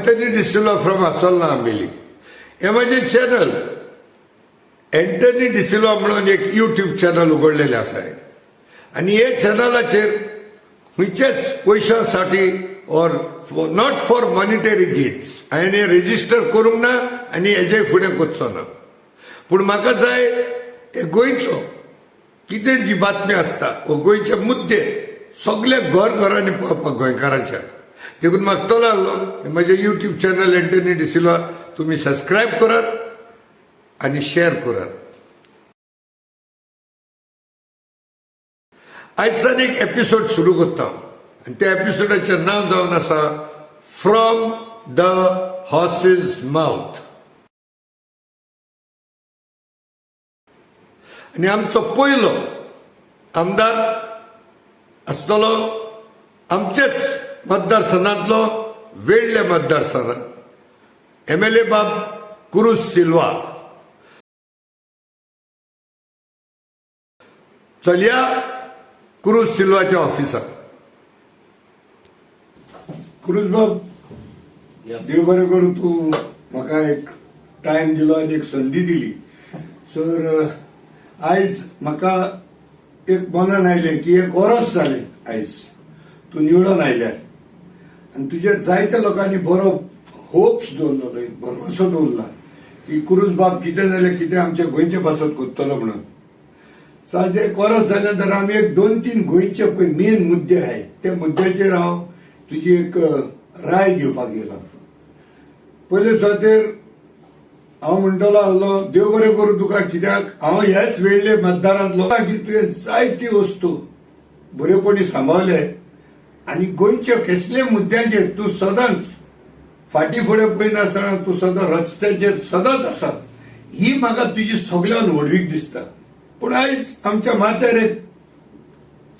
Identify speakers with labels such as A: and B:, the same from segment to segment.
A: Anthony D'Silva from Assolna Ambelim. हे माझे channel Anthony D'Silva म्हणून एक युट्यूब चॅनल उघडलेले आसा आनी हे चॅनलाचेर खंयच्याच पयशां or not for monetary gains हांवें हें रेजिस्टर करूंक ना आनी हेजे फुडें करचो ना. पूण म्हाका जाय हे गोंयचो कितें जी बातमी आसता वो गोंयचे मुद्दे सगळे घर घरांनी पळोवपाक गोंयकारांच्या, देखून मागतलो आहलो हे म्हजें युट्यूब चॅनल अँथनी डिसिल्वा तुमी सबस्क्रायब करात आनी शेअर करात. आयज एक एपिसोड सुरू करता आनी त्या एपिसोडाचें नांव जावन आसा फ्रॉम the horses mouth. आनी आमचो पयलो आमदार आसतलो आमचेच मतदारसंघांतलो वेडले मतदारसंघात एमएलए बाब क्रूज सिल्वा. चलया क्रूज सिल्वाच्या ऑफिसात. क्रूज बाब, देव बरें करूं, तूं म्हाका एक टायम दिलो आनी एक संदी दिली. सर आयज म्हाका एक मनान आयलें की एक वरस जालें आयज तूं निवडून आयल्यार आनी तुजेर जायत्या लोकांनी बरो होप्स दवरलेलो, एक भरवसो दवरला की क्रूज बाब कितें जाल्यार कितें आमच्या गोंयचे पासत करतलो म्हणून. सो आयज एक वरस जालें तर आमी एक दोन तीन गोंयचे पळय मेन मुद्दे आहाय त्या मुद्द्याचेर हांव तुजी एक राय घेवपाक येयला. पयले सुवातेर हांव म्हणटलो आहलो देव बरें करूं तुका, कित्याक हांव ह्याच वेडले मतदारांतलो की तुवें जायती वस्तू बरेपणी सांबाळ्ळे आनी गोंयच्या कसले मुद्द्यांचेर तूं सदांच फाटीं फुडें पळयनासतना तूं सदां रस्त्याचेर सदांच आसा. ही म्हाका तुजी सगळ्यान व्हडवीक दिसता. पूण आयज आमच्या माथ्यार एक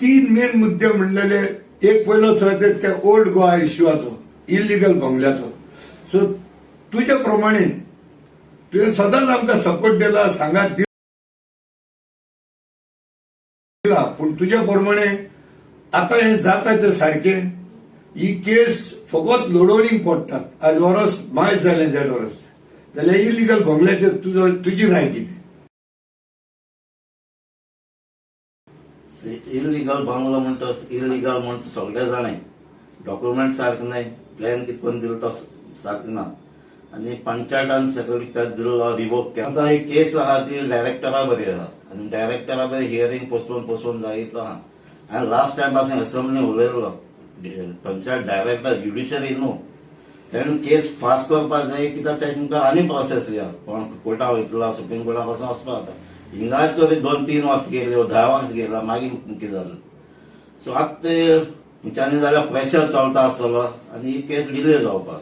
A: तीन मेन मुद्दे म्हणलेले, एक पयलो सुवातेर त्या ओल्ड गोवा इश्यूआचो, इलिगल बंगल्याचो. सो तुज्या प्रमाणे तुवें सदांच आमकां सपोर्ट दिला, सांगात दिला, पूण तुज्या प्रमाणे आतां हें जाता तें सारकें. ही केस फकत लडोवणीक पडटा. आयज वरस मायज जालें, देड वरस जाल्यार इलिगल बंगल्याचेर तुजो तुजी राय कितें?
B: इलिगल बंगलो म्हणटा, इलिगल म्हणटा सगळे जाणें, डॉक्युमेंट सारकें न्हय, प्लॅन कितें करून दिलो तो सारकें ना आनी पंचायतान सेक्रेटरी दिल्लो रिवोक केला. आतां ही केस आहा ती डायरेक्टरा बरी आहा आनी डायरेक्टरा बरी हियरींग पोस्टपोन पोस्टपोन जायत आहा. हांवें लास्ट टायम पासून एसेंब्ली उलयल्लो, पंचायत डायरेक्टर ज्युडिशरी न्हू, तेणें केस फास्ट करपाक जाय, कित्याक तें तुमकां आनी प्रोसेस या कोण कोर्टा वयतलो, सुप्रीम कोर्टा पासून वचपाक जाता. हिंगा तरी 2-3 वर्स गेले, 10 वर्स गेला, मागीर कितें जालें. सो आतां ते तुमच्यांनी जाल्यार प्रेशर चलता आसतलो आनी ही केस डिले जावपाक.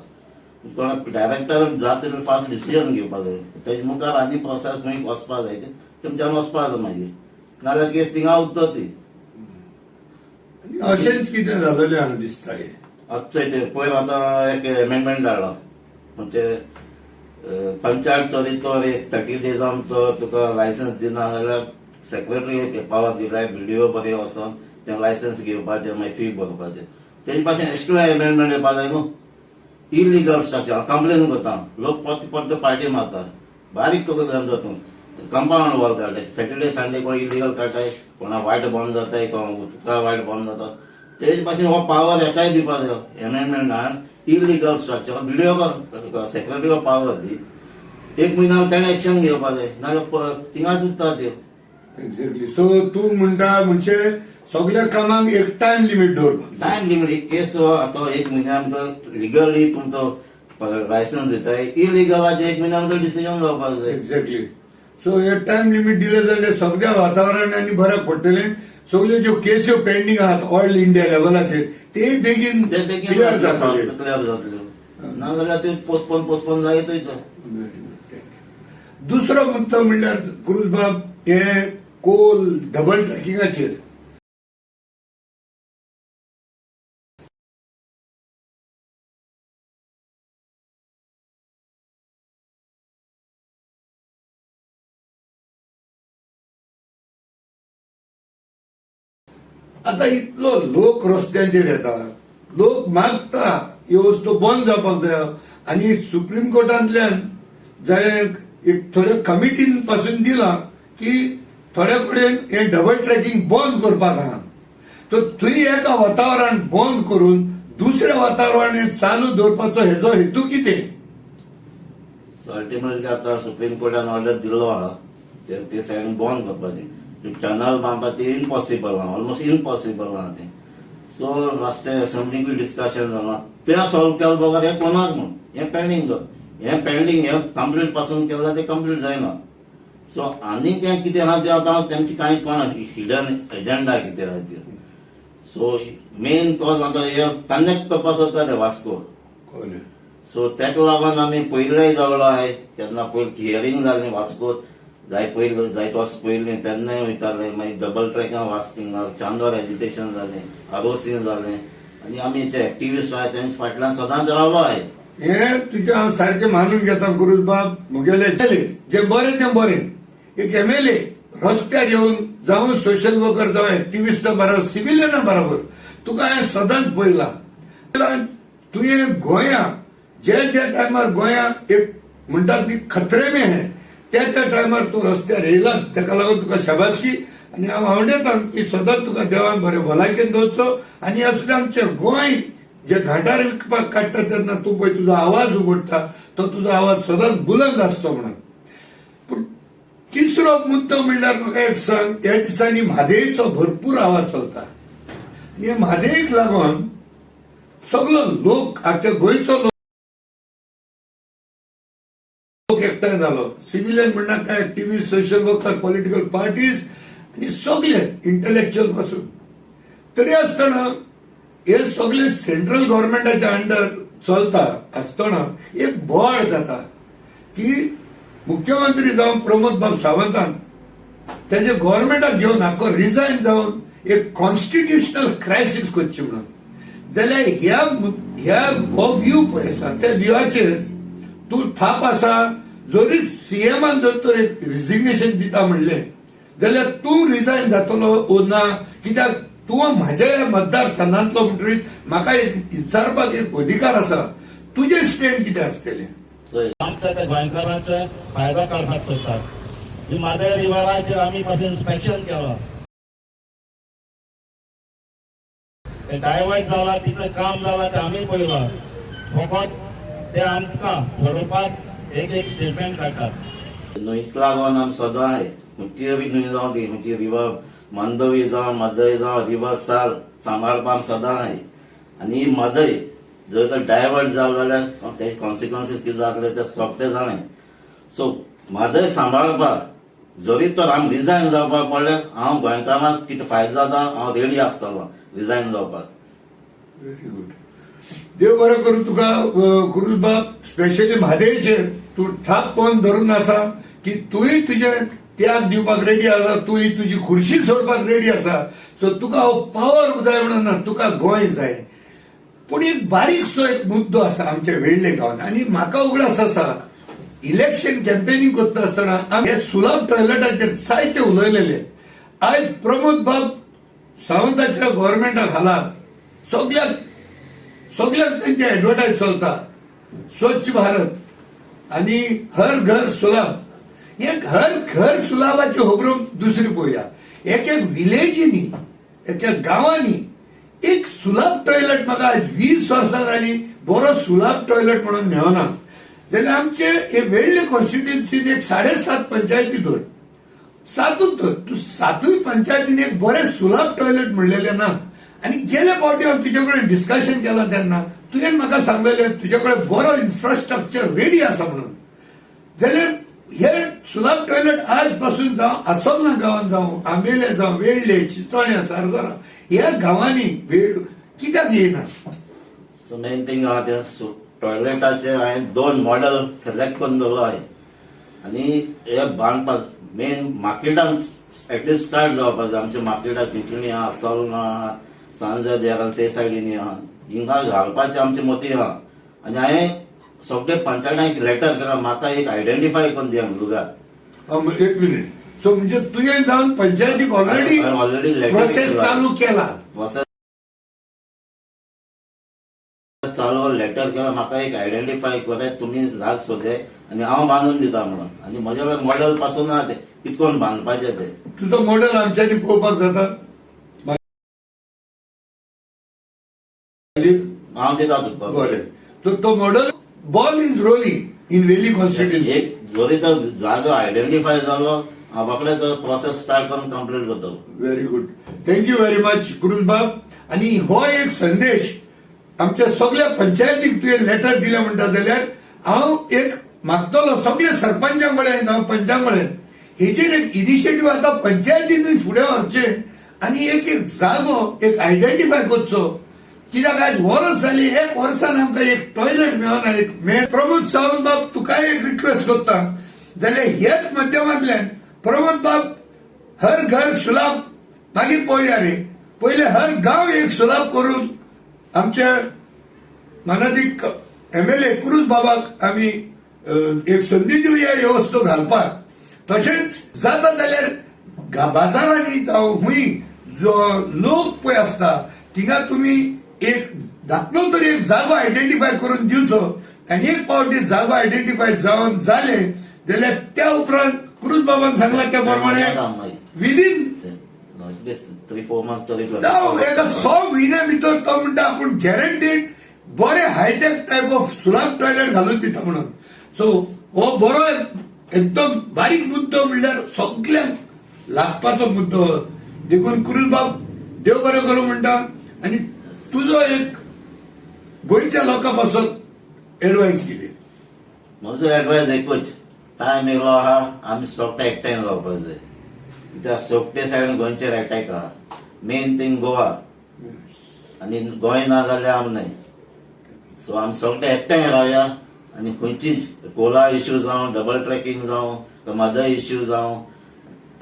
B: कोण डायरेक्टर जाता तितलें फास्ट डिसिजन घेवपाक जाय, तेजे मुखार आनी प्रोसेस खंय वचपाक जाय ते तुमच्यान वचपाक जाय मागीर, नाजाल्यार केस थिंगा उरता ती.
A: आनी अशेंच कितें जालेलें आहा दिसता हें.
B: आतां ते पयर आतां एक एमेंडमेंट हाडला, म्हणजे पंचायत तरी तो एक 30 डेजान तो तुका लायसन्स दिना जाल्यार सेक्रेटरी पावर दिलाय बीडीओ बरें वचोन तें लायसन्स घेवपाचें, मागीर फी भरपाचें. तेजे पासून एक्स्ट्रा एमेंडमेंट येवपा जाय न्हू. इलिगल स्ट्रक्चर कंप्लेन करता लोक, परत परत पार्टी मारता, बारीक तुका जाता कंपाउंड वॉल काडटाय, सॅटर्डे संडे कोण इलिगल काडटाय, कोणा वायट बंद जाताय, कोण उदका वायट बंद जाता. तेजे पासून हो पावर हेकाय दिवपा जाय एमेंडमेंटान. Illegal structure BDO secretary power दी, एक म्हयन्या तेणें एक्शन घेवपा जाय, नाजाल्यार थिंगाच उरता त्यो.
A: एक्झॅक्टली. सो तूं म्हणटा म्हणजे सगळ्या कामांक एक टायम लिमीट दवरपाक.
B: टायम लिमीट एक केस आतां एक म्हयन्या भितर लिगली तुमचो लायसन्स दिताय, इलिगलाचें एक म्हयन्या भितर डिसिजन जावपाक जाय.
A: एक्झॅक्टली. सो हे टायम लिमीट दिले जाल्यार सगळ्या वातावरण आनी बऱ्याक पडटलें. सगल्यो ज्यो केस्यो पेंडींग आहात ऑल इंडिया लेवलाचेर ते बेगीन
B: ते बेगीन
A: क्लियर जातले,
B: क्लियर जातले, नाजाल्यार ते पोस्टपोन पोस्टपोन जायत वयता.
A: दुसरो मुद्दो म्हणल्यार क्रूज बाब, हे कोल डबल ट्रॅकिंगाचेर आता इतलो लोक रस्त्यांचेर येता, लोक मागता ह्यो वस्तू बंद जावपाक जाय. आनी सुप्रीम कोर्टांतल्यान जाणें एक थोड्यो कमिटीन पासून दिलां की थोड्या कडेन हें डबल ट्रॅकिंग बंद करपाक आहा. तर थंय एका वातावरण बंद करून दुसऱ्या वातावरण चालू दवरपाचो हेजो हेतू कितें?
B: सो अल्टिमेटली आतां सुप्रीम कोर्टान ऑर्डर दिल्लो आहा, ते ते सायडीन बंद करपाचें. टनल बांदपाक ते इम्पॉसिबल आहा, ऑलमोस्ट इम्पॉसिबल आहा तें. सो लास्ट असेंब्लीक बी डिस्कशन जालां, तें सॉल्व केलें बगर हें कोणाक म्हूण हें पेंडींग दवर, हें पेंडींग, हें कंप्लीट पासून केलां तें कंप्लीट जायना. सो आनी तें कितें आहा तें आतां तेंची कांय कोणा हिडन एजेंडा कितें आहा तें. सो मेन कॉज आतां हे कनेक्ट करपाक सोदता ते वास्को.
A: कळ्ळें.
B: सो तेका लागून आमी पयलेय झगडो आहाय. केन्ना पयलीं हियरींग जालें वास्को, जाय पयलीं, जायत वर्स पयलीं, तेन्नाय वयताले. मागीर डबल ट्रॅकां वास्को हिंगा चांदोर एजिटेशन जालें, आरोसीन जालें, आनी आमी जे एक्टिविस्ट आहाय तेंच्या फाटल्यान सदांच रावलो आहाय.
A: हें तुजें हांव सारकें मानून घेता गुरुबाब. म्हगेलें जें बरें तें बरें. एक एमएलए रस्त्यार येवन, जावं सोशल वर्कर, जावं एक्टिविस्टा बराबर, सिविलियना बराबर, तुका हांवें सदांच पळयला. तुवें गोंया जे जे टायमार गोंया एक म्हणटात न्ही खतरे में है, त्या त्या टायमार तूं रस्त्यार येयला. तेका लागून तुका शाबासकी आनी हांव आवडेता की सदांच तुका देवान बरें भलायकेन दवरचो. आनी असलें आमचें गोंय जे घाटार विकपाक काडटा तेन्ना तूं पळय तुजो आवाज उगडटा, तो तुजो आवाज सदांच बुलंद आसचो म्हणून. पूण तिसरो मुद्दो म्हणल्यार म्हाका एक सांग, ह्या दिसांनी म्हादयचो भरपूर आवाज चलता आनी हे म्हादयक लागून सगलो लोक, आमच्या गोंयचो लोक एकठांय जालो. सिविलियन म्हणटा काय, activist, social worker, political parties आनी सगळे इंटलेक्च्युअल पासून. तरी आसतना हे सगळे सेंट्रल गव्हर्मेंटाच्या अंडर चलता आसतना एक बळ जाता की मुख्यमंत्री जावन प्रमोद बाब सावंतान तेजे गव्हर्मेंटाक घेवन हाको रिजायन जावन एक कॉन्स्टिट्युशनल क्रायसीस करची म्हणून. जाल्यार ह्या हो व्यू पळय आसा, त्या व्यूआचेर तूं थाप आसा? जरी सीएमान जर तर एक रिजिग्नेशन दिता म्हणलें जाल्यार तूं रिजायन जातलो ओ ना? कित्याक तूं म्हाज्या ह्या मतदारसंघांतलो म्हणटरीत म्हाका एक विचारपाक एक अधिकार आसा. तुजें स्टँड कितें आसतलें?
B: सो
C: आमच्या त्या गोंयकारांचे फायदो काडपाक सोदतात. ही म्हादय रिवराचेर आमी पासून इन्स्पेक्शन केलां, ते डायवर्ट जाला, तितलें काम जालां तें आमी पळयलां. फकत ते आमकां सोडोवपाक एक एक स्टेटमेंट काडटात.
B: न्हंयक लागून आमी सदां आहाय. खंयची बी न्हंय जावं ती, खंयची रिवर, मांडवी जावं, म्हादय जावं, रिवर साल सांबाळपाक आमी सदां आहाय. आनी ही म्हादय जर तर डायवर्ट जाल जाल्यार तेजे कॉन्सिक्वन्सीस कितें जातले ते सगळे जाणें. सो म्हादय सांबाळपाक जरी तर आमी रिजायन जावपाक पडलें, हांव गोंयकारांक कितें फायदो जाता, हांव रेडी आसतलो रिजायन जावपाक.
A: Very good. देव बरें करूं तुका गुरुबाब. स्पेशली म्हादयचेर तूं ठापपण धरून आसा की तूंय तुजें त्याग दिवपाक रेडी आसा, तूंय तुजी खुर्शी सोडपाक रेडी आसा. सो तुका हो पावर जाय म्हणून ना, तुका गोंय जाय. पूण एक बारीकसो एक मुद्दो आसा आमच्या वेळ्ळे गांवान आनी म्हाका उगडास आसा, इलेक्शन कॅम्पेनिंग करता आसतना आमी हे सुलभ टॉयलेटाचेर जायते उलयलेले. आयज प्रमोद बाब सावंताच्या गव्हर्मेंटा खाला सगळ्याक सगळ्याक तेंचे एडवर्टायज चलता, स्वच्छ भारत आनी हर घर सुलभ. हे हर घर सुलभाची खबरो दुसरी पळोवया. एक एक विलेजींनी, एक एक गांवांनी एक सुलभ टॉयलेट म्हाका आयज 20 वर्सां जाली बरो सुलभ टॉयलेट म्हणून मेळना. जाल्यार आमचे हे वेळ्ळे कॉन्स्टिट्युन्सीन एक 7.5 पंचायती धर, सातूच धर तूं, सातूय पंचायतीन एक बरें सुलभ टॉयलेट म्हणलेलें ना. आनी गेले फावटी हांव तुजे कडेन डिस्कशन केलां तेन्ना तुवें म्हाका सांगलेलें तुजे कडेन बरो इन्फ्रास्ट्रक्चर रेडी आसा म्हणून. जाल्यार हे सुलभ टॉयलेट आज पासून जावं आसोलना गांवांत, जावं आंबेले, जावं वेळ्ळे, चिंचोण्या, सारजोरा ह्या गांवांनी वेळ कित्याक येयना?
B: सो मेन थिंग आहा तें टॉयलेटाचे हांवें दोन मॉडल सिलेक्ट करून दवरलो आहे आनी हे बांदपाक मेन मार्केटान एटलिस्ट स्टार्ट जावपाक जाय. आमच्या मार्केटात चिंचणी आहा, असोलना आहा, सांजा देरा ते सायडीनी आहा, हिंगा घालपाचें आमचे मती आहा. आनी हांवें सगळे पंचायतांक लेटर केला, म्हाका एक आयडेंटिफाय करून दिया लुगार.
A: एक मिनिट. सो म्हणजे तुवें जावन पंचायतीक ऑलरेडी
B: ऑलरेडी
A: प्रोसेस चालू केला?
B: प्रोसेस चालू. लेटर केला म्हाका एक आयडेंटिफाय कराय तुमी जाग सोदे आनी हांव बांदून दिता म्हणून. आनी म्हजे कडेन मॉडल पासून ना ते कितकोन बांदपाचें ते.
A: तुजो मॉडल आमच्यांनी पळोवपाक जाता मागीर?
B: हांव दिता तुका.
A: बरें, तर तो model, ball is rolling in Velim constituency.
B: एक जरी तो जागो आयडेंटिफाय जालो, हांव रोखडेच तो प्रोसेस स्टार्ट करून कंप्लीट करतलो.
A: Very good, thank you very much Cruz बाब. आनी हो एक संदेश आमच्या सगळ्या पंचायतीक तुवें लेटर दिलें म्हणटा जाल्यार हांव एक मागतलो सगल्या सरपंचां कडेन जावं पंचां कडेन, हेजेर एक इनिशिएटीव आतां पंचायतीनूय फुडें व्हरचें आनी एक एक जागो एक आयडेंटिफाय करचो. कित्याक आयज वर्स जाली, एक वर्सान आमकां एक टॉयलेट मेळना. एक मे प्रमोद सावंत बाब, तुकाय एक रिक्वेस्ट करता जाल्यार ह्याच माध्यमांतल्यान प्रमोद बाब, हर घर सुलाभ मागीर पळोवया रे, पयले हर गांव एक सुलाभ करून आमच्या मानादीक एमएलए क्रूज बाबाक आमी एक संदी दिवया ह्यो वस्तू घालपाक. तशेंच जाता जाल्यार बाजारांनी जावं हुंय जो लोक पळय आसता थिंगा तुमी एक धाकलो तरी एक जागो आयडेंटिफाय करून दिवचो आनी एक फावटी जागो आयडेंटिफाय जावन जाले जाल्यार त्या उपरांत क्रूज बाबान सांगला त्या प्रमाणे विदीन
B: 3-4 मंथ्स तरी.
A: एका 6 म्हयन्या भितर तो म्हणटा आपूण गॅरंटीड बरे हायटेक टायप ऑफ सुलाभ टॉयलेट घालून दिता म्हणून. सो हो बरो एकदम बारीक मुद्दो, म्हणल्यार सगल्यांक लागपाचो मुद्दो. देखून क्रूज बाब, देव बरें करूं म्हणटा. आनी तुजो एक गोंयच्या लोकां पासत एडवायस कितें?
B: म्हजो एडवायस एकूच, टायम येयलो आहा, आमी सोगटे एकठांय जावपाक जाय, कित्याक सोगटे सायडीन गोंयचेर एटॅक आहा. मेन थिंग गोवा, आनी गोंय ना जाल्यार आम न्हय. सो आमी सगळे एकठांय रावया आनी खंयचीच कोला इश्यू जावं, डबल ट्रॅकिंग जावं, म्हादय इश्यू जावं,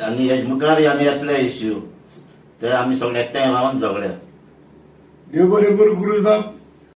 B: आनी हेज मुखार आनी येतले इश्यू, ते आमी सगळे एकठांय रावन झगड्या.
A: देव बरें करूं क्रूज बाब.